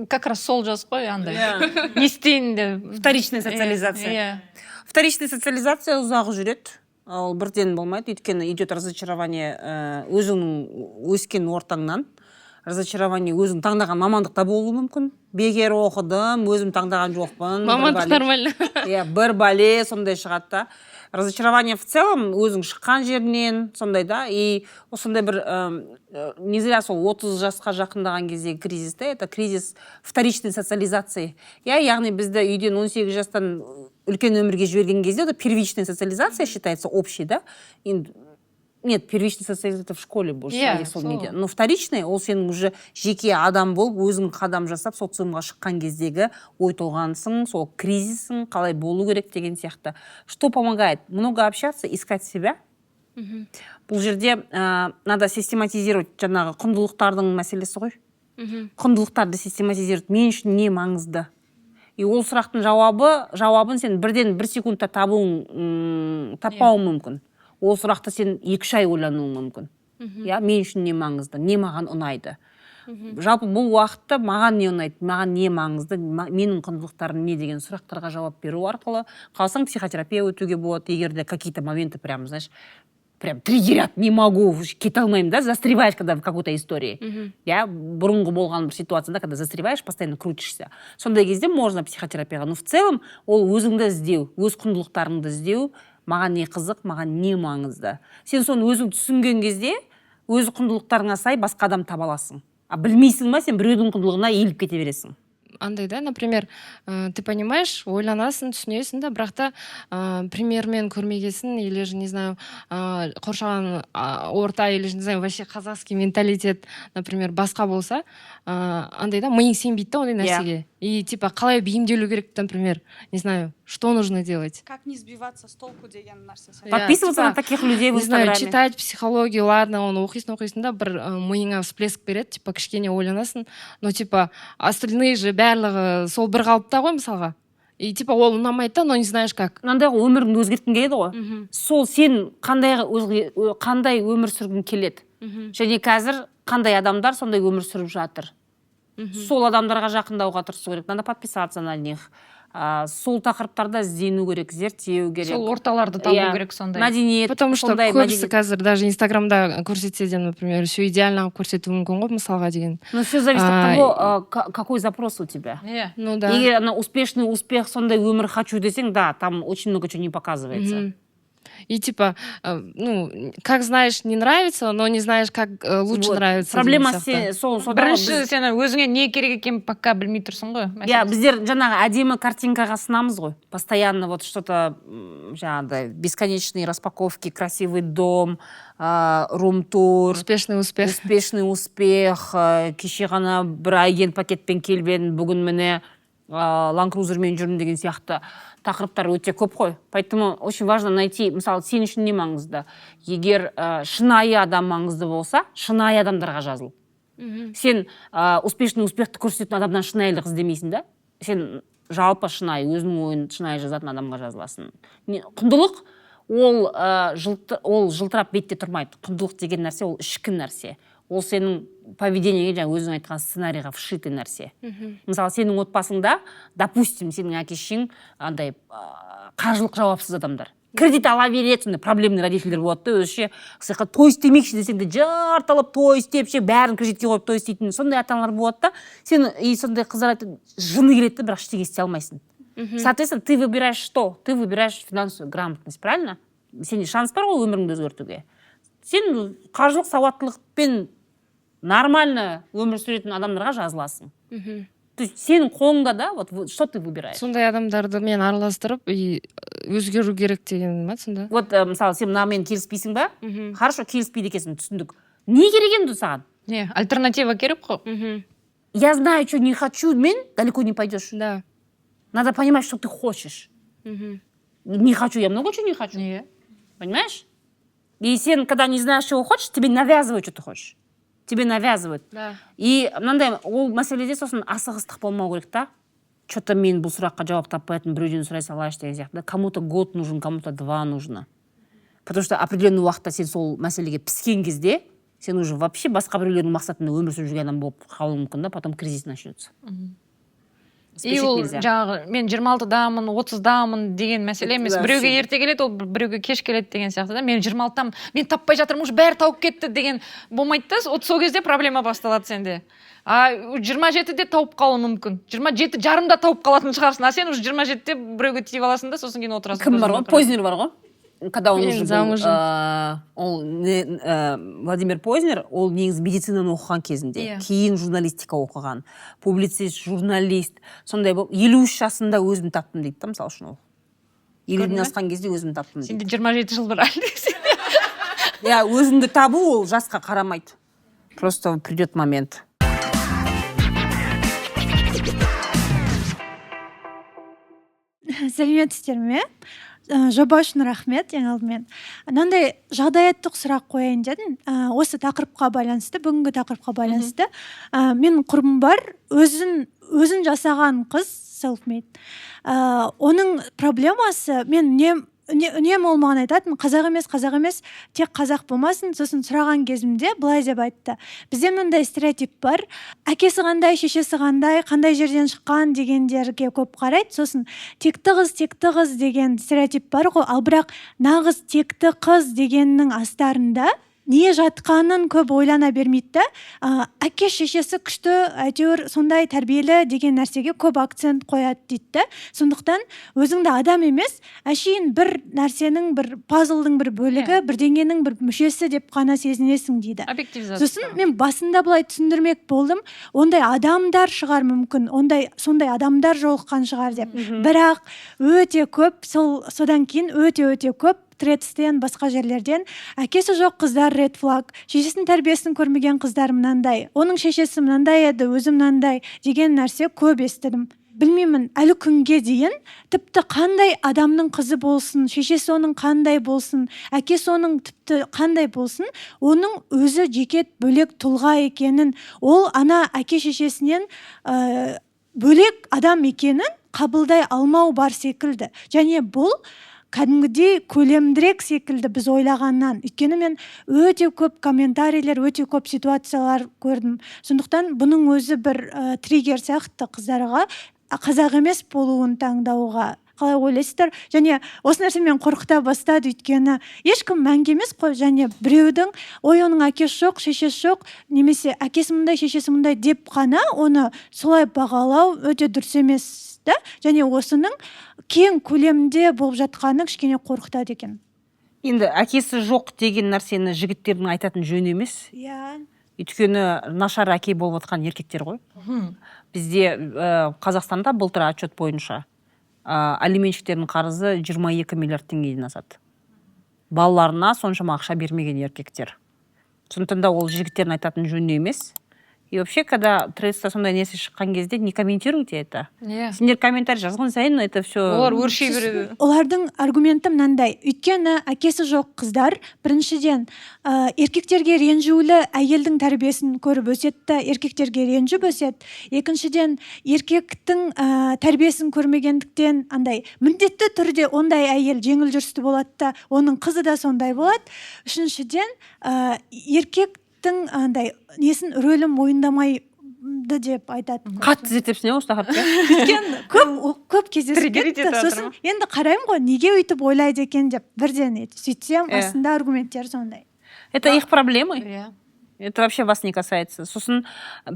Как раз сол жас қой андай. Иә. Не істейін деп. Вторичная социализация. Иә. Вторичная социализация ұзақ жүреді, ол бірден болмайды, өйткені идет разочарование өзіңнің өскен ортаңнан. Разочарование өзің таңдаған мамандықта болуы мүмкін. Бекер оқыдым, өзім таңдаған жоқпын, бір Мамандық бәле. нормально. Иә, бір бәле сондай шығады да. Разочарование в целом өзің шыққан жерінен сондай да. И сондай бір не зря сол 30 жасқа жақындаған кездегі кризис та, это кризис вторичной социализации, иә. Яғни бізді үйден 18 жастан үлкен өмірге жіберген кезде, это первичная социализация считается, общий да. Енді нет, первичный социализация это в школе больше, Иә, сол сол. неде. Но вторичный ол сенің уже жеке адам болып, өзің қадам жасап, социумға шыққан кездегі ой толғанысың, сол кризисің, қалай болу керек деген сияқты. Что помогает? Много общаться, искать себя. Бұл жерде надо систематизировать, жаңағы құндылықтардың мәселесі ғой. Құндылықтарды систематизировать: мен үшін не маңызды? И ол сұрақтың жауабын сен бірден бір секундта таппауың мүмкін. Ол сұрақты сен 2-3 ай ойлануың мүмкін, иә. Мен үшін не маңызды, не маған ұнайды жалпы бұл уақытта, маған не ұнайды, маған не маңызды, менің құндылықтарым не деген сұрақтарға жауап беру арқылы, қаласаң, психотерапия өтуге болады, егер де какие-то моменты прям, знаешь, прям триггерят, не могу, кете алмаймын да, застреваешь когда в какой-то истории, иә, бұрынғы болған бір ситуацияда, когда застреваешь, постоянно крутишься, сондай кезде можно психотерапияға. Но в целом ол өзіңді іздеу, өз құндылықтарыңды іздеу: маған не қызық, маған не маңызды. Сен соны өзің түсінген кезде өз құндылықтарыңа сай басқа адам таба аласың. А білмейсің ба, сен біреудің құндылығына иіліп кете бересің. Андай да, например, ты понимаешь, ойланасың, түсінесің да, бірақ та примермен көрмегесін или же, не знаю, қоршаған орта или же, не знаю, вообще казахский менталитет, например, басқа болса, андай да, миың сенбейді да ондай нәрсеге. И типа қалай бейімделу керек, например, не знаю, что нужно делать? Как не сбиваться с толку деген нәрсе. Иә, Подписываться типа, на таких людей в не знаю, Инстаграме. Читать психологию, ладно, оны оқисың, оқисың да, бір миыңа всплеск береді, типа кішкене ойланасың, но типа остальные же барлығы сол бір қалыпта ғой, мысалға. И типа ол ұнамайды да, но не знаешь как. Мынандай ғой, өміріңді өзгерткің келеді ғой. Сол сен қандай өмір сүргің келеді және қазір қандай адамдар сондай өмір сүріп жатыр, сол адамдарға жақындауға тырысу керек. Надо подписаться на них, сол тақырыптарда іздену керек, зерттеу керек. Сол орталарды табу Иә. керек сондай. Мәдениет. Потому что Сондай көбісі мәдениет. қазір даже Инстаграмда көрсетсе де, например, все идеально қылып көрсетуі мүмкін ғой, мысалға деген. Но все зависит от того, какой запрос у тебя. Иә. Ну да. Егер ана успешный успех, сондай өмір хочу десең, да, там очень много чего не показывается. И типа, ну, как знаешь, не нравится, но не знаешь, как лучше Вот. нравится Проблема деген сияқты. Сол сода ғой. Бірінші сен өзіңе не керек екенін пока білмей тұрсың ғой, Иә, мәселесі. біздер жаңағы әдемі картинкаға сынамыз ғой постоянно, вот что то жаңағыдай бесконечные распаковки, красивый дом, рум-тур. Успешный успех. Успешный успех, кеше ғана бір айген пакетпен келіп едім, бүгін міне Ланд Крузермен жүрмін деген сияқты тақырыптар өте көп қой. Поэтому очень важно найти, мысалы, сен үшін не маңызды. Егер шынайы адам маңызды болса, шынайы адамдарға жазыл. Сен успешный успехті көрсететін адамнан шынайылық іздемейсің да, сен жалпы шынайы, өзінің ойын шынайы жазатын адамға жазыласың. Құндылық ол, ол жылтырап бетте тұрмайды. Құндылық деген нәрсе ол ішкі нәрсе, ол сенің поведениеңе, жаңа өзің айтқан сценарийға вшитый нәрсе. Мысалы, сенің отбасыңда, допустим, сенің әке шешең андай қаржылық жауапсыз адамдар, кредит ала береді, сондай проблемный родительдер болады да. Өзі ше той істемекші десең де, жартылып той істеп ше, бәрін кредитке қойып той істейтін сондай ата аналар болады да. Сен и сондай қыздар айтады, жыны келеді да, бірақ ештеңе істей алмайсың. Соответственно, ты выбираешь что? Ты выбираешь финансовую грамотность, правильно? Сенде шанс бар ғой өміріңді өзгертуге. Сен қаржылық сауаттылықпен нормально өмір сүретін адамдарға жазыласың. То есть сенің қолыңда да, вот что ты выбираешь. Сондай адамдарды мен араластырып и өзгеру керек деген ма сонда? Вот мысалы, сен мынамен келіспейсің ба? Хорошо, келіспейді екенсің, түсіндік. Не керек енді саған? Не альтернатива керек қой. «Я знаю, что не хочу» мен далеко не пойдешь. Да. Надо понимать, что ты хочешь. Не хочу, я много чего не хочу. Не. Понимаешь? И сен, когда не знаешь, чего хочешь, тебе навязывают, что ты хочешь, тебе навязывают. Да. И мынандай ол мәселеде сосын асығыстық болмау керек та. Че то мен бұл сұраққа жауап таппай жатырмын, біреуден сұрай салайыншы деген сияқты. Кому то год нужен, кому то два нужно, потому что определенный уақытта сен сол мәселеге піскен кезде сен уже вообще басқа біреулердің мақсатында өмір сүріп жүрген адам болып қалуың мүмкін да. Потом кризис начнется. И ол жаңағы мен 26-дамын, 30-дамын деген мәселе емес. Біреуге ерте келеді ол, біреуге кеш келеді деген сияқты да. Мен 26-дамын, мен таппай жатырмын, уже бәрі тауып кетті деген болмайды да. Вот сол кезде проблема басталады сенде. А 27-де тауып қалуы мүмкін, 27,5-да тауып қалатын шығарсың, а сен уже 27-де біреуге тиіп аласың да, сосын кейін отырасың. Кім бар ғой, Познер бар ғой, когда он Мен уже был, замужем. Ол Владимир Познер, ол негізі медицинаны оқыған кезінде, кейін журналистика оқыған, публицист, журналист, сондай болып 53 жасында өзім таптым дейді да. Мысалы үшін, ол 50-ден Көрдің бе? асқан кезде өзім таптым дейді. Сенде 27 жыл бар әлі десең. Иә, өзіңді табу ол жасқа қарамайды, просто придет момент. Сәлеметсіздер ме? Жоба үшін рахмет. Ең алдымен мынандай жағдаяттық сұрақ қояйын дедім, осы тақырыпқа байланысты, бүгінгі тақырыпқа байланысты. Менің құрбым бар, өзін жасаған қыз, self made. Оның проблемасы, мен үнемі ол маған айтатын: «Қазақ емес, қазақ емес, тек қазақ болмасын». Сосын сұраған кезімде былай деп айтты: «Бізде мынандай стереотип бар, әкесі қандай, шешесі қандай, қандай жерден шыққан дегендерге көп қарайды. Сосын текті қыз, текті қыз деген стереотип бар ғой. Ал бірақ нағыз текті қыз дегеннің астарында не жатқанын көп ойлана бермейді да, әке шешесі күшті, әйтеуір сондай тәрбиелі деген нәрсеге көп акцент қояды», — дейді да. «Сондықтан өзіңді адам емес, әшейін бір нәрсенің, бір пазлдың бір бөлігі, бірдеңенің бір мүшесі деп қана сезінесің», — дейді. Объективизация. Сосын мен басында былай түсіндірмек болдым: ондай адамдар шығар мүмкін, ондай, сондай адамдар жолыққан шығар деп. Бірақ өте көп сол, содан кейін өте өте көп тредстен, басқа жерлерден әкесі жоқ қыздар red flag, шешесінің тәрбиесін көрмеген қыздар мынандай, оның шешесі мынандай еді, өзі мынандай деген нәрсе көп естідім. Білмеймін, әлі күнге дейін тіпті қандай адамның қызы болсын, шешесі оның қандай болсын, әкесі оның тіпті қандай болсын, оның өзі жеке бөлек тұлға екенін, ол ана әке шешесінен бөлек адам екенін қабылдай алмау бар секілді. Және бұл кәдімгідей көлемдірек секілді біз ойлағаннан, өйткені мен өте көп комментарийлер, өте көп ситуациялар көрдім. Сондықтан бұның өзі бір триггер сияқты қыздарға қазақ емес болуын таңдауға. Қалай ойлайсыздар? Және осы нәрсе мені қорқыта бастады, өйткені ешкім мәңгі емес қой. Және біреудің «Ой, оның әкесі жоқ, шешесі жоқ» немесе «Әкесі мындай, шешесі мындай» деп қана оны солай бағалау өте дұрыс емес та. Және осының кең көлемде болып жатқаны кішкене қорқытады екен. Енді әкесі жоқ деген нәрсені жігіттердің айтатын жөні емес. Өйткені нашар әке болып жатқан еркектер ғой бізде. Қазақстанда былтыр отчет бойынша алиментщиктердің қарызы 22 миллиард теңгеден асады, балаларына соншама ақша бермеген еркектер. Сондықтан да ол жігіттердің айтатын жөні емес. И вообще, когда тредста сондай нәрсе шыққан кезде, не комментируйте это. Сендер комментарий жазған сайын это все Олар өрши береді. Олардың аргументі мынандай: өйткені әкесі жоқ қыздар біріншіден еркектерге ренжулі әйелдің тәрбиесін көріп өседі да, еркектерге ренжіп өседі. Екіншіден, еркектің тәрбиесін көрмегендіктен, андай міндетті түрде ондай әйел жеңіл жүрісті болады да, оның қызы да сондай болады. Үшіншіден, еркектің андай несін, рөлін мойындамайды деп айтады. Қатты зерттепсің, иә, осы тақырыпты? Өйткені көп көп кездесіп Триггерить кетті. етіп жатыр Сосын ма? енді қараймын ғой, неге өйтіп ойлайды екен деп бірден сөйтсем, астында аргументтер сондай. Это их проблемы. Это вообще вас не касается. Сосын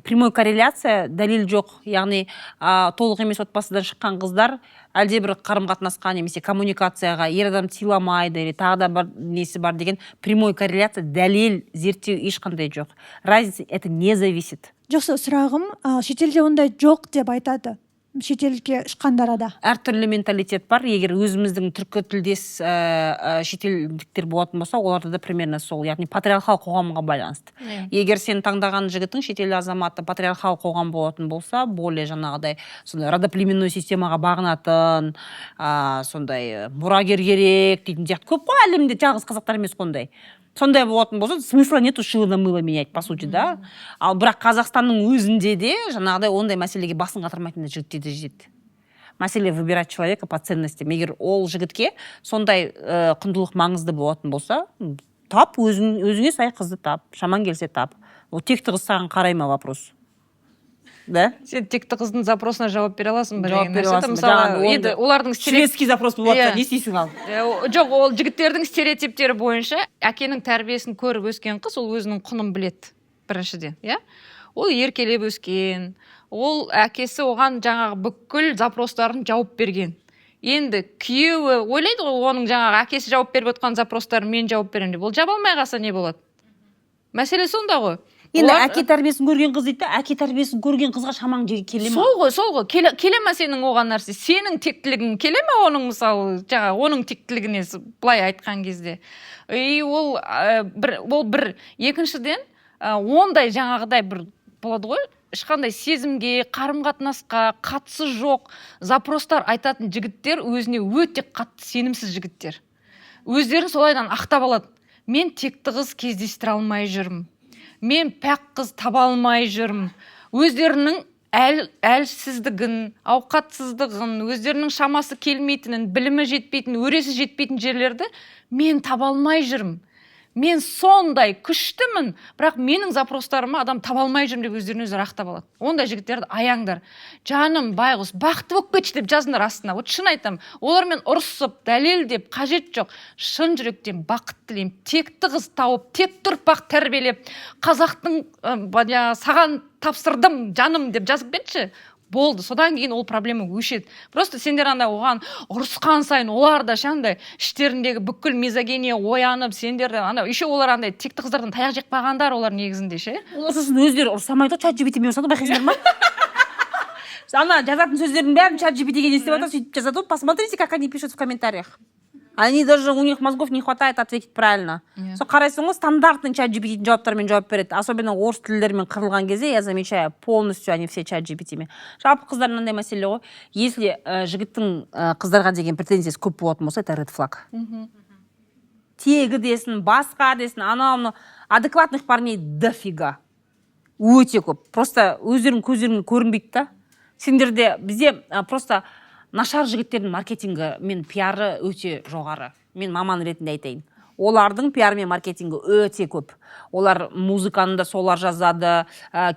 прямой корреляция дәлел жоқ, яғни толық емес отбасыдан шыққан қыздар әлде бір қарым қатынасқа немесе коммуникацияға ер адам сыйламайды или тағы да бір несі бар деген прямой корреляция, дәлел, зерттеу ешқандай жоқ. Разница, это не зависит. Жоқ, сол сұрағым, шетелде ондай жоқ деп айтады, шетелге шыққандарда да. Әртүрлі менталитет бар. Егер өзіміздің түркі тілдес шетелдіктер болатын болса, оларда да примерно сол, яғни патриархал қоғамға байланысты. Егер сен таңдаған жігітің шетел азаматы, патриархал қоғам болатын болса, более жаңағыдай сондай родоплеменной системаға бағынатын, сондай мұрагер керек дейтін сияқты көп қой әлемде, жалғыз қазақтар емес қой ондай. Сондай болатын болса, смысла нету шило на мыло менять, по сути, да. Ал бірақ Қазақстанның өзінде де жаңағыдай ондай мәселеге басын қатырмайтын да жігіттер де жетеді. Мәселе выбирать человека по ценностям. Егер ол жігітке сондай құндылық маңызды болатын болса, тап өзің, өзіңе сай қызды тап, шамаң келсе тап. Ол текті қыз саған қарай ма, вопрос. Да. Сен текті қыздың запросына жауап бере аласың ба Жауап деген бере нәрсе да. аласың ба? Мысалы, Жаңағы енді олардың шведский запрос болып жатса, Иә. не істейсің ал? Жоқ, ол жігіттердің стереотиптері бойынша әкенің тәрбиесін көріп өскен қыз, ол өзінің құнын біледі біріншіден, иә. Ол еркелеп өскен, ол әкесі оған жаңағы бүкіл запростарын жауап берген. Енді күйеуі ойлайды ғой, оның жаңағы әкесі жауап беріп отқан запростарын мен жауап беремін деп. Ол жаба алмай қалса, не болады? Мәселе сонда ғой. Енді Олар- әке тәрбиесін көрген қыз дейді да, әке тәрбиесін көрген қызға шамаң келе ма? Сол ғой, сол ғой. Келе ма сенің оған нәрсе, сенің тектілігің келе ма оның, мысалы, жаңағы оның тектілігіне, былай айтқан кезде? И ол бір, ол бір. Екіншіден, ондай жаңағыдай бір болады ғой, ешқандай сезімге, қарым қатынасқа қатысы жоқ запростар айтатын жігіттер өзіне өте қатты сенімсіз жігіттер. Өздерін солайдан ақтап алады: мен текті қыз кездестіре алмай жүрмін, мен пәк қыз таба алмай жүрмін. Өздерінің әлсіздігін, ауқатсыздығын, өздерінің шамасы келмейтінін, білімі жетпейтін, өресі жетпейтін жерлерді мен таба алмай жүрмін, мен сондай күштімін, бірақ менің запростарыма адам таба алмай жүрмін деп өздерін өздері ақтап алады. Ондай жігіттерді аяңдар, жаным, байғұс, бақытты болып кетші деп жазыңдар астына. Вот шын айтамын, олармен ұрысып дәлелдеп қажет жоқ. Шын жүректен бақыт тілеймін, текті қыз тауып, текті ұрпақ тәрбиелеп, қазақтың саған тапсырдым, жаным деп жазып кетші, болды. Содан кейін ол проблема өшеді. Просто сендер андай оған ұрысқан сайын, олар да ше андай іштеріндегі бүкіл мизогиния оянып, сендер де ана еще олар андай текті қыздардан таяқ жеп қалғандар олар негізінде ше. Олар сосын өздері ұрыса алмайды ғой, чат GPT мен ұрысады ғой, байқайсыңдар ма? Ана жазатын сөздердің бәрін чат GPT-ге не істеп жатыр, сөйтіп жазады ғой. Посмотрите, как они пишут в комментариях. Они даже, у них мозгов не хватает ответить правильно. Иә. Сол қарайсың ғой, стандартный чат GPT жауаптармен жауап береді. Особенно орыс тілдерімен қырылған кезде, я замечаю, полностью они все чат GPT-мен. Жалпы қыздар, мынандай мәселе ғой: если жігіттің қыздарға деген претензиясы көп болатын болса, это red flag. Тегі десін, басқа десін, анау мынау, адекватных парней дофига, өте көп. Просто өздерінің көздеріңе көрінбейді да сендерде. Бізде просто нашар жігіттердің маркетингі мен пиары өте жоғары. Мен маман ретінде айтайын, олардың пиары мен маркетингі өте көп. Олар музыканы да солар жазады,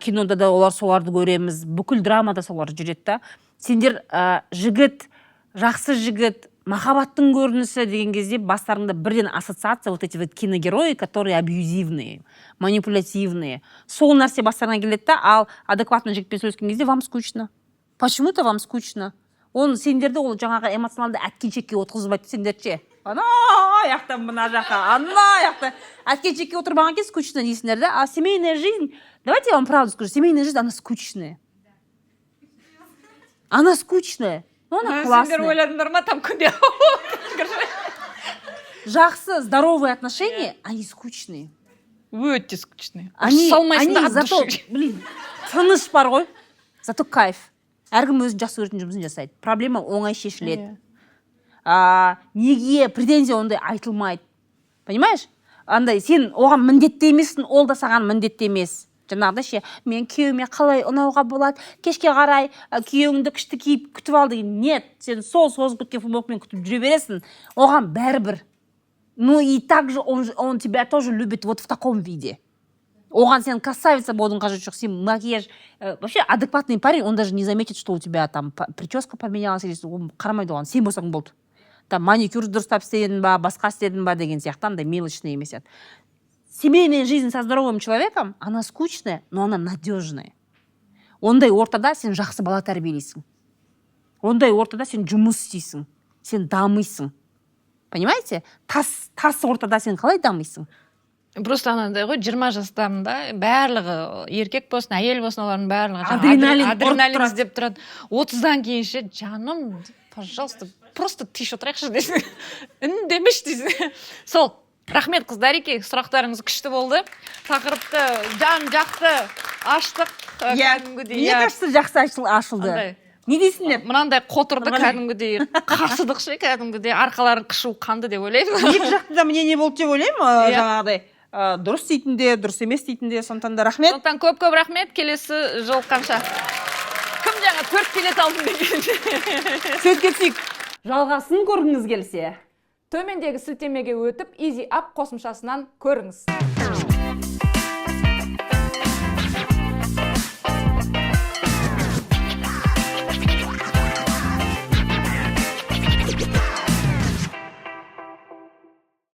кинода да олар, соларды көреміз, бүкіл драмада солар жүреді да. Сендер жігіт, жақсы жігіт, махаббаттың көрінісі деген кезде бастарыңда бірден ассоциация: вот эти вот киногерои, которые абьюзивные, манипулятивные. Сол нәрсе бастарыңа келеді да. Ал адекватный жігітпен сөйлескен кезде вам скучно, почему то вам скучно. Оны сендерді ол жаңағы эмоционалды әткеншекке отырғызбайды. Сендерді ше, ана жақтан мына жаққа, ана жақта әткеншекке отырмаған кезде скучно дейсіңдер да. А семейная жизнь, давайте я вам правду скажу, семейная жизнь, она скучная, она скучная, но она классная. Сендер ойладыңдар ма, там күнде Жақсы, здоровые отношения, они скучные. Өте скучный. Они, Салмайсың они да от зато, души. Блин, тыныш бар ғой, зато кайф. Әркім өзінің жақсы көретін жұмысын жасайды, проблема оңай шешіледі. Неге претензия ондай айтылмайды, понимаешь? Андай сен оған міндетті емессің, ол да саған міндетті емес. Жаңағыдай ше, мен күйеуіме қалай ұнауға болады, кешке қарай күйеуіңді күшті киіп күтіп ал деген. Нет, сен сол созып кеткен футболкамен күтіп жүре бересің, оған бәрібір. Ну и также он тебя тоже любит вот в таком виде. Оған сен красавица болудың қажеті жоқ, сен макияж вообще адекватный парень, он даже не заметит, что у тебя там прическа поменялась или ол қарамайды оған, сен болсаң болды. Там маникюр дұрыстап істедің ба, басқа істедің ба деген сияқты андай мелочный емес еді. Семейная жизнь со здоровым человеком, она скучная, но она надежная. Ондай ортада сен жақсы бала тәрбиелейсің, ондай ортада сен жұмыс істейсің, сен дамисың, понимаете? Тас тас ортада сен қалай дамисың? Просто анандай ғой, 20 жастамын да, барлығы, еркек болсын, әйел болсын, олардың барлығы жаңағы Адреналин ұрып адреналин тұрады. Іздеп тұрады. 30-дан кейін ше, жаным, пожалуйста, просто тише отырайықшы дейсің, үндемеші дейсің. Сол, рахмет, қыздареке, сұрақтарыңыз күшті болды, тақырыпты жан жақты аштық. Кәдімгідей, Мне иә. кажется, жақсы ашылды. Андай. Не дейсіңдер? Мынандай қотырды кәдімгідей қасыдық ше, кәдімгідей арқаларын қышу қанды деп ойлаймын. Екі жақты да мнение болды деп ойлаймын, Иә. жаңағыдай дұрыс дейтін де, дұрыс емес дейтін де. Сондықтан да рахмет. Сондықтан көп көп рахмет. Келесі жолыққанша. Кім жаңа төрт билет алдым деген? Суретке түсейік. Жалғасын көргіңіз келсе, төмендегі сілтемеге өтіп, Easy App қосымшасынан көріңіз.